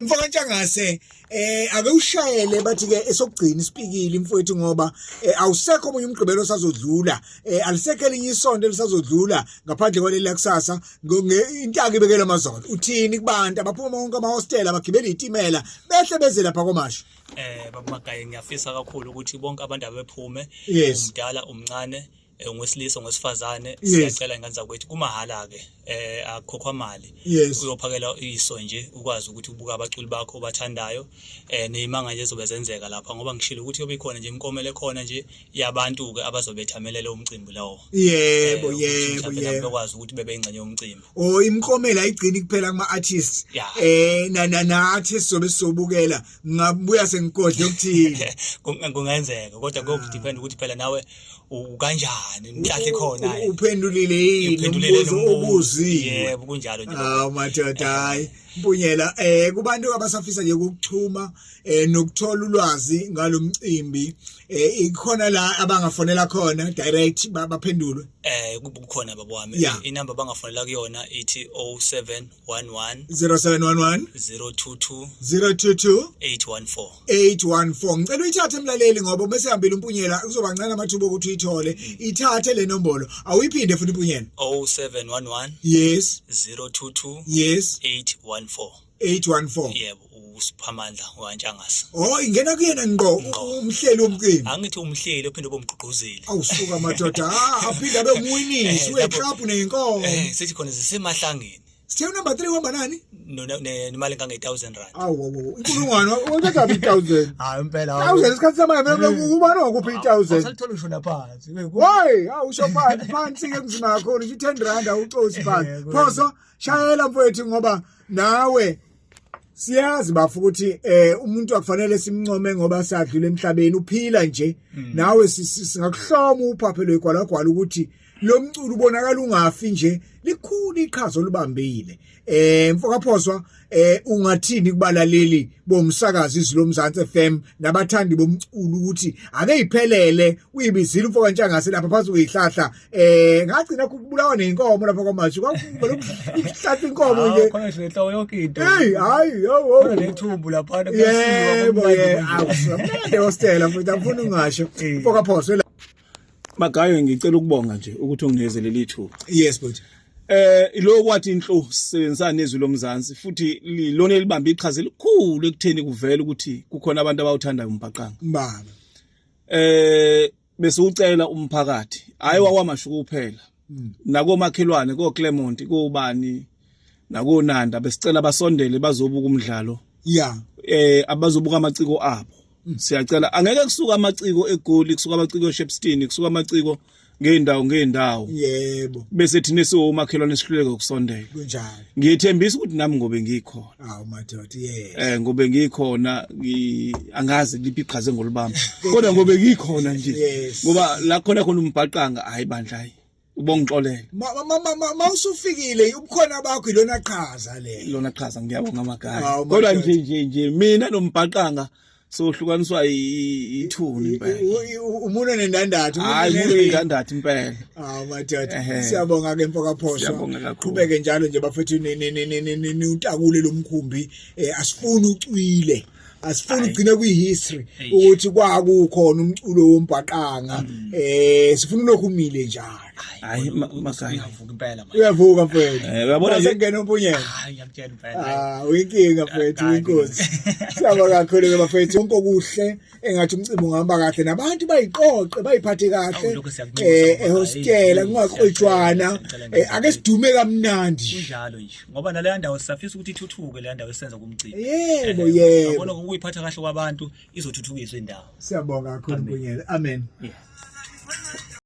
Mfoka Ntshangase ake ushayele bathi ke esokugcina isipikile mfowethu ngoba awusekho omunye umgqibelo osazodlula, alisekho elinye isonto elisazodlula ngaphandle kwaleli lakusasa. Intaka ibekela amazolo, uthini kubantu abaphuma wonke amahostela, abagibela izitimela behle beze lapha KwaMashu? Baba Magaye, ngiyafisa kakhulu ukuthi bonke abantu abephume, umdala, umncane, ngwesilisa, ngwesifazane, siyacela ingane zakwethu, kumahala ke, akukhokhwa mali. Uyophakela iso nje ukwazi ukuthi ubuka abaculi bakho obathandayo, nezimanga nje zobe zenzeka lapha, ngoba ngishilo ukuthi yobe ikhona nje imiklomelo ekhona nje yabantu ke abazobethamelela umcimbi lawo. Ukuthi mhlawumbe nabo bekwazi ukuthi bebe ingxenye yomcimbi. Oh, imiklomelo ayigcini kuphela kuma artists. Na na na artists sobe sizobukela, ngabuya sengigodle ukuthini. Kungenzeka, kodwa kuyodepend ukuthi phela nawe ukanjani, inhlahla ikhona yini. Uphendulile yini Uphendulile umbuzo nombuzo. obuziwe? Yebo, kunjalo nje. Hawu madoda, hayi Mpunyela, kubantu abasafisa nje ukuxhuma nokuthola ulwazi ngalomcimbi, ikhona la abangafonela khona direct baphendulwe? Kukhona baba wami. Inamba abangafonela kuyona ithi 0711 0711 022 022 814. 814. Ngicela uyithathe emlaleli, ngoba bese hambile uMpunyela kuzoba ncane amathuba okuthi uyithole. Ithathe le nombolo, awuyiphinde futhi Mpunyela. 0711 022 814. 814. Yebo, uSiphamandla waNtshangase. Oh, ingena kuyena ngqo? Ngqo. Umhleli womcimbi? Angithi umhleli ophinde ube umgqugquzeli. Awusuka madoda, ah, aphinde abe umwinisi weclub neyinkomo. Sithi khona zisemahlangeni. Sithe number 3 uhamba nani? Nemali engange 1000 rand. Awu awu, inkulungwane uthatha 1000? Hayi impela. 1000 isikhathi samanje mina ubani wakuphi 1000? Awusalithola usho naphansi. Why? Awusho phansi phansi ke, kunzima kakhulu nje, 10 rand awucosi phansi. Phoso shayela mfowethu, ngoba nawe siyazi bafu ukuthi umuntu akufanele simncome ngoba sadlula emhlabeni, uphila nje. Nawe singakuhloma uphaphe lwegwalagwala ukuthi lo mculo ubonakala ungafi nje, likhulu iqhaza olubambile. Mfokaphoswa, ungathini kubalaleli bomsakazo Izwi Lomzansi FM nabathandi bomculo ukuthi ake iphelele uyibizile umfoka Ntshangase lapha phansi kuyihlahla, ngagcina kubulawa nenkomo lapha KwaMashu, kwakuvele ukuhlahla inkomo nje? Khona nje inhloko yonke into. Hey, hayi yo yo. Khona nethumbu lapha. Yebo, yebo, awu mnandi hostela mfowethu, angifuni ungasho. Mfokaphoswa. Magayo, ngicela ukubonga nje ukuthi unginikeze leli thuba. Yes but Lo kwathi inhlo sisebenzisana neZwi Lomzansi futhi lilona elibamba iqhaza elikhulu ekutheni kuvele ukuthi kukhona abantu abawuthandayo umbhaqanga. Baba. Bese ucela umphakathi, hayi wakwaMashu kuphela. Nakomakhelwane, ko Clement, kobani, nakonanda, besicela basondele bazobuka umdlalo. Abazobuka amaciko abo. Siyacela, angeke kusuka amaciko eGoli, kusuka amaciko eShepstone, kusuka amaciko ngeendawo ngeendawo. Bese thina siwomakhelwane sihluleke ukusondela. Kunjalo. Ngiyethembisa ukuthi nami ngobe ngikhona. Awu madoda, yes. Ngobe ngikhona, angazi liphi iqhaza engolibamba. Kodwa ngobe ngikhona nje. Ngoba la khona khona umbhaqanga, hayi bandla, hayi. Ubongixolela. Ma usufikile, ubukhona bakho ilona qhaza le. Ilona qhaza, ngiyabonga amagama. Hawu, Kodwa madoda. nje mina nombhaqanga sohlukaniswa ithuni impela. Umuntu nendandatho. Hayi, umuntu nendandatho impela. Hawu madoda. Siyabonga ke mfokaPhoso. Siyabonga kakhulu. Qhubeke njalo nje bafethu, niutakule lomkhumbi, asifuni ucwile. Asifuni ugcine kwi-history ukuthi kwakukhona umculo wombhaqanga, sifuna lokhu umile njalo. Hayi Magaye. Uyavuka impela manje. Uyavuka mfowethu. Uyabona nje- Masengena uMpunyela. Hayi, ngiyakutshela impela. Ah, uyinkinga mfowethu, uyinkosi. Siyabonga kakhulu ke bafethu, konke okuhle, engathi umcimbi ungahamba kahle nabantu bayiqoqe bayiphathe kahle. Awu, lokho siyakunxusa ngoba, Ehostela hayi, kungaqwetshwana. siyacela, siyacela. Ake sidume kamnandi. Kunjalo nje. Ngoba naleya ndawo sisafisa ukuthi ithuthuke leya ndawo esenza kumcimbi. Yebo, yebo. Yabona, ukuyiphatha kahle kwabantu izothuthukiswa indawo. Siyabonga kakhulu Amen. Mpunyela. Amen. Yeah.